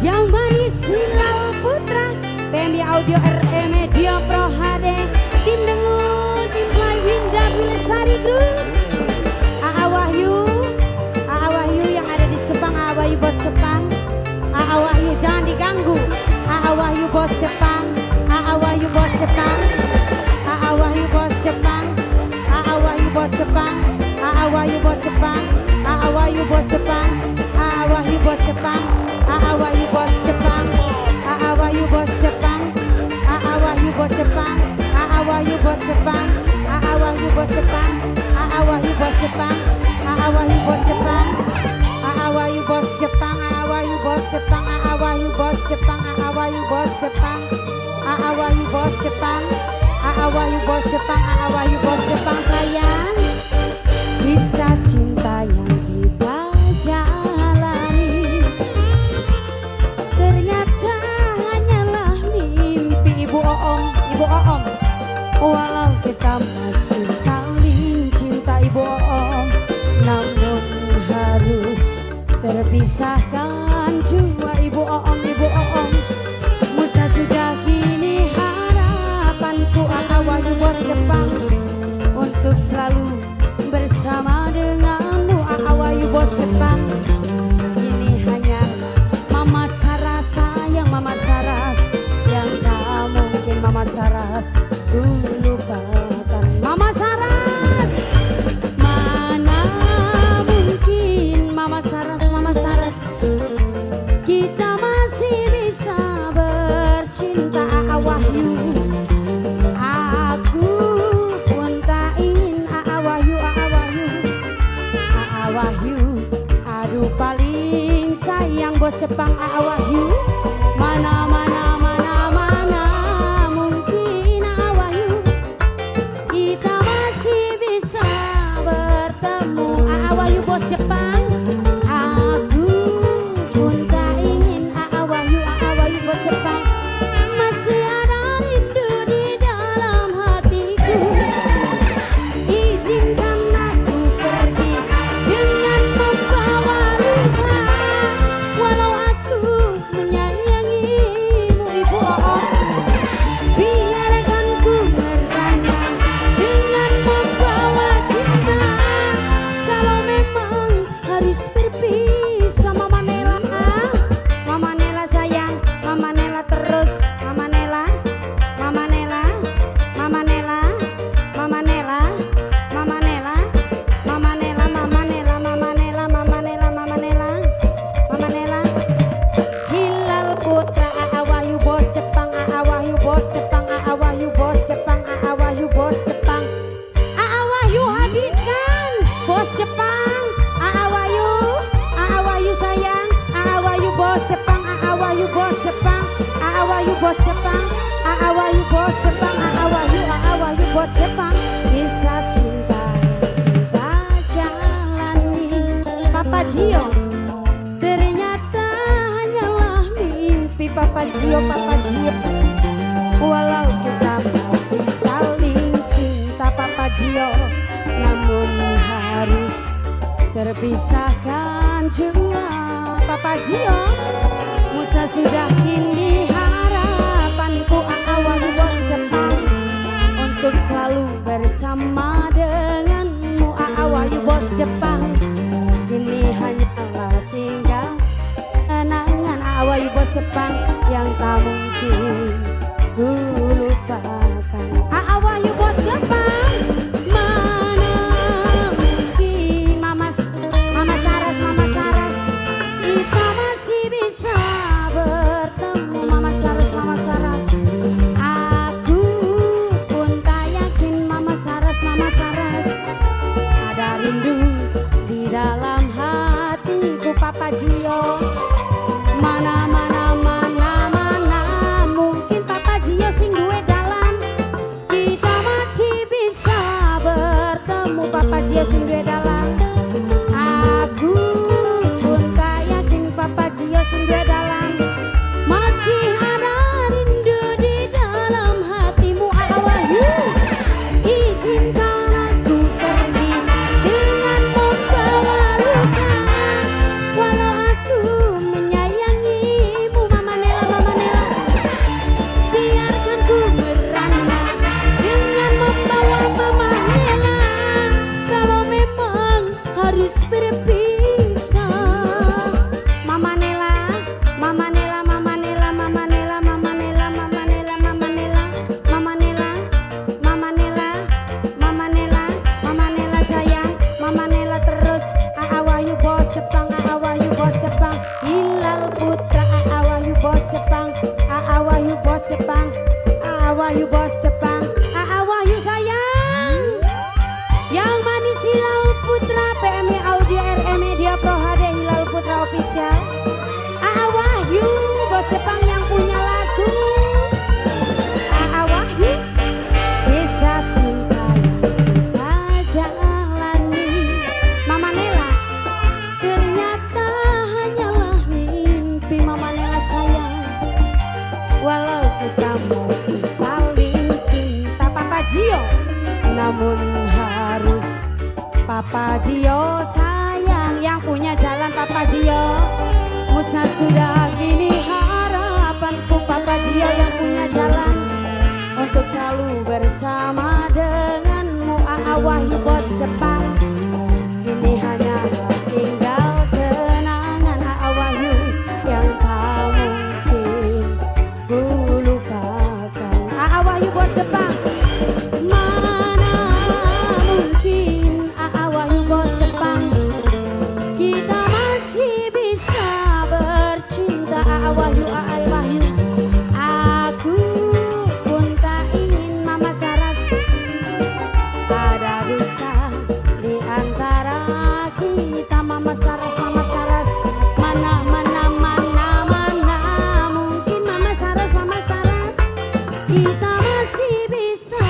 Yang manis Hilal Putra, PMB Audio RE Media Pro HD, Tim Dengun, Tim Fly Winda Bilesari Group. AA Wahyu, AA Wahyu yang ada di Jepang, AA Wahyu bos Jepang. AA Wahyu jangan diganggu. AA Wahyu bos Jepang, AA Wahyu bos Jepang. AA Wahyu bos Jepang, AA Wahyu bos Jepang, AA Wahyu bos Jepang, AA Wahyu bos Jepang, AA Wahyu bos Jepang, AA Wahyu bos Jepang, AA Wahyu bos Jepang, AA Wahyu bos Jepang, AA Wahyu bos Jepang, AA Wahyu bos Jepang, AA Wahyu bos Jepang, AA Wahyu bos Jepang, AA Wahyu bos Jepang, AA Wahyu bos Jepang, AA Wahyu bos Jepang, AA Wahyu bos Jepang, AA Wahyu bos Jepang, AA Wahyu bos Jepang, AA Wahyu bos Jepang sayang. Kisah cinta yang kita jalani ternyata hanyalah mimpi. Ibu Oom, Ibu Oom. Walau kita masih saling cinta, Ibu Oom, namun harus terpisahkan jua, Ibu Oom, Ibu Oom. Musa sudah kini harapanku, AA Wahyu bos Jepang, untuk selalu bersama denganmu, AA Wahyu bos Jepang. Ini hanya Mama Saras sayang, Mama Saras, yang tak mungkin Mama Saras ku lupakan. Mama Saras, mana mungkin Mama Saras, Mama Saras, kita masih bisa bercinta, AA Wahyu. Aku pun tak ingin, AA Wahyu, AA Wahyu, AA Wahyu. Aduh, paling sayang bos Jepang AA Wahyu. Mana mana mana mana mungkin, AA Wahyu, kita masih bisa bertemu, AA Wahyu bos Jepang. Aku pun tak ingin, AA Wahyu, AA Wahyu bos Jepang. Masih ada rindu di dalam hatiku. Izinkan aku pergi dengan membawa luka. Walau aku menyayangimu, Ibu Oom. Biarkan ku merana dengan membawa cinta. Kalau memang harus berpisah. Mama Nela, Mama Nela sayang, Mama Nela terus, Mama Nela, Mama Nela, Mama Nela, Mama Nela, Mama Nela, Mama Nela, Mama Nela, Mama Nela, Mama Nela, Mama Nela, Mama Nela. Hilal Putra, AA Wahyu bos Jepang, AA Wahyu bos Jepang, AA Wahyu bos Jepang, AA Wahyu bos Jepang. AA Wahyu habiskan bos Jepang, AA Wahyu, AA Wahyu sayang, AA Wahyu bos Jepang, AA Wahyu bos Jepang, AA Wahyu bos Jepang, AA Wahyu bos Jepang, AA Wahyu, AA Wahyu bos Jepang. Kisah cinta kita jalani, Papa Gio, ternyata hanyalah mimpi. Papa Gio, Papa Gio. Walau kita masih saling cinta, Papa Gio, namun harus terpisahkan jua, Papa Gio. Musa sudah kini harapanku, AA Wahyu bos Jepang, untuk selalu bersama denganmu, AA Wahyu bos Jepang. Kini hanyalah tinggal kenangan, AA Wahyu bos Jepang, yang tak mungkin ku lupakan. AA Wahyu bos Jepang. Mana mungkin, Mama, Mama Saras, Mama Saras, kita masih bisa bertemu, Mama Saras, Mama Saras. Aku pun tak yakin, Mama Saras, Mama Saras. Ada rindu di dalam hatiku, Papa Gio. Mana mana mana mana mungkin, Papa Gio sing duwe dalan, kita masih bisa bertemu, Papa Gio sing duwe dalan. Aku pun tak yakin, Papa Gio sing duwe dalan. Masih ada rindu di dalam hatimu, AA Wahyu. Izinkan aku pergi dengan membawa luka. Walau aku menyayangimu. Bos Jepang, Hilal Putra, Aa Wahyu Bos Jepang, Aa Wahyu Bos Jepang, Aa Wahyu Bos Jepang, Aa Wahyu sayang. Yang manis Hilal Putra, PMI Audio RM Media Pro HD, Hilal Putra Official. Aa Wahyu Bos Jepang yang punya lagu. Aa Wahyu, kisah cinta yang kita jalani, Mama Nela, ternyata hanyalah mimpi. Mama Nela sayang, walau kita masih saling cinta, Papa Gio, namun harus, Papa Gio sayang, yang punya jalan, Papa Gio. Musnah sudah kini harapanku, Papa Gio yang punya jalan, untuk selalu bersama denganmu. Aa Wahyu Bos Jepang, ini hanyalah tinggal kenangan, Aa Wahyu, yang tak mungkin ku lupakan. Aa Wahyu Bos Jepang, mana mungkin, Aa Wahyu Bos Jepang, kita masih bisa bercinta. Aa Wahyu, Aa Wahyu, aku pun tak ingin, Mama Saras, ada dusta di antara kita. Mama Saras, Mama Saras, mana mana mana mana mungkin, Mama Saras, Mama Saras, kita masih bisa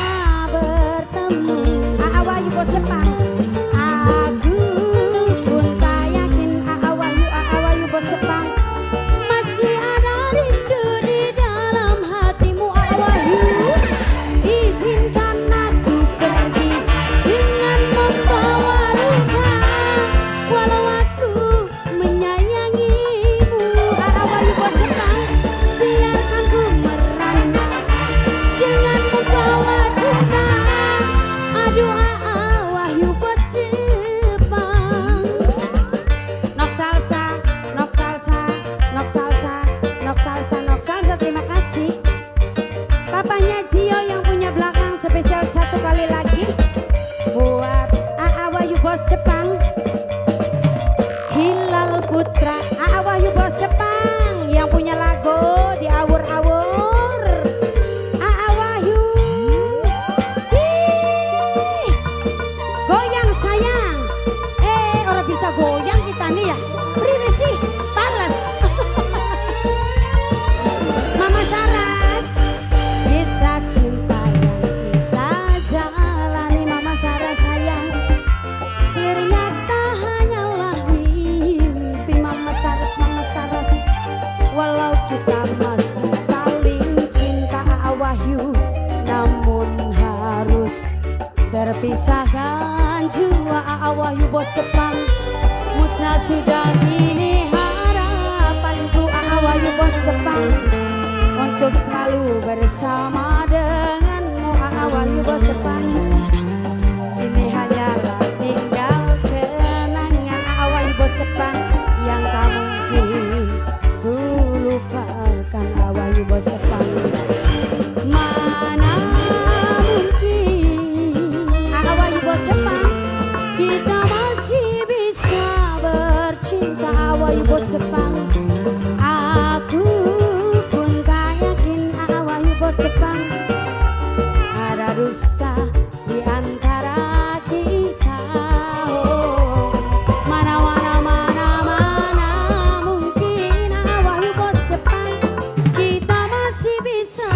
bertemu. Aa Wahyu Bos Jepang, aku pun tak yakin. Aa Wahyu, Aa Wahyu Bos Jepang, masih ada rindu di dalam hatimu. Aa Wahyu, izinkan aku pergi dengan membawa luka, walau aku menyayangimu. Aa Wahyu Bos Jepang, biarkan ku merana dengan membawa cinta. Aduh, Aa Wahyu Bos Jepang. Nok salsa, nok salsa, nok salsa, nok salsa, nok salsa. Terima kasih. Papanya Gio yang punya belakang, spesial satu kali lagi buat Aa Wahyu Bos Jepang, Hilal Putra, Aa Wahyu Bos Jepang yang punya lagu di awur-awur. Aa Wahyu. Ih, goyang sayang. Eh, ora bisa goyang kita nih ya. Priwe sih? Pales. Mama Saras, kisah cinta yang kita jalani, Mama Saras sayang, ternyata hanyalah mimpi. Mama Saras, Mama Saras, walau kita masih saling cinta, Aa Wahyu, namun harus terpisahkan jua. Aa Wahyu Bos Jepang, musnah sudah kini harapanku, Aa Wahyu Bos Jepang, untuk selalu bersama denganmu. Aa Wahyu Bos Jepang, ini hanyalah tinggal kenangan, Aa Wahyu Bos Jepang, yang tak mungkin ku lupakan. Aa Wahyu Bos Jepang, mana mungkin, Aa Wahyu Bos Jepang, kita masih bisa bercinta. Aa Wahyu Bos Jepang, aku pun tak yakin, Aa Wahyu Bos Jepang, ada dusta di antara kita. Oh, mana mana mana mana mungkin, Aa Wahyu Bos Jepang, kita masih bisa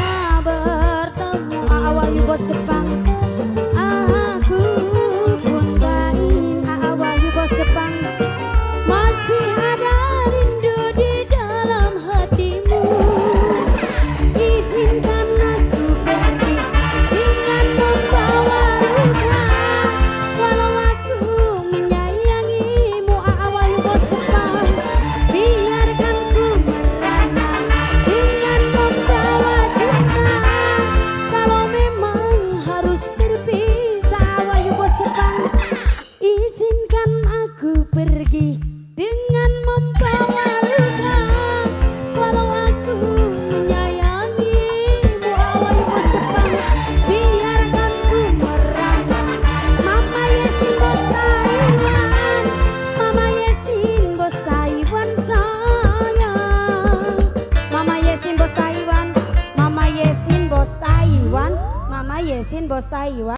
bertemu. Aa Wahyu Bos Jepang, aku pun tak ingin, Aa Wahyu Bos Jepang, masih ada rindu. Desin bos Taiwan.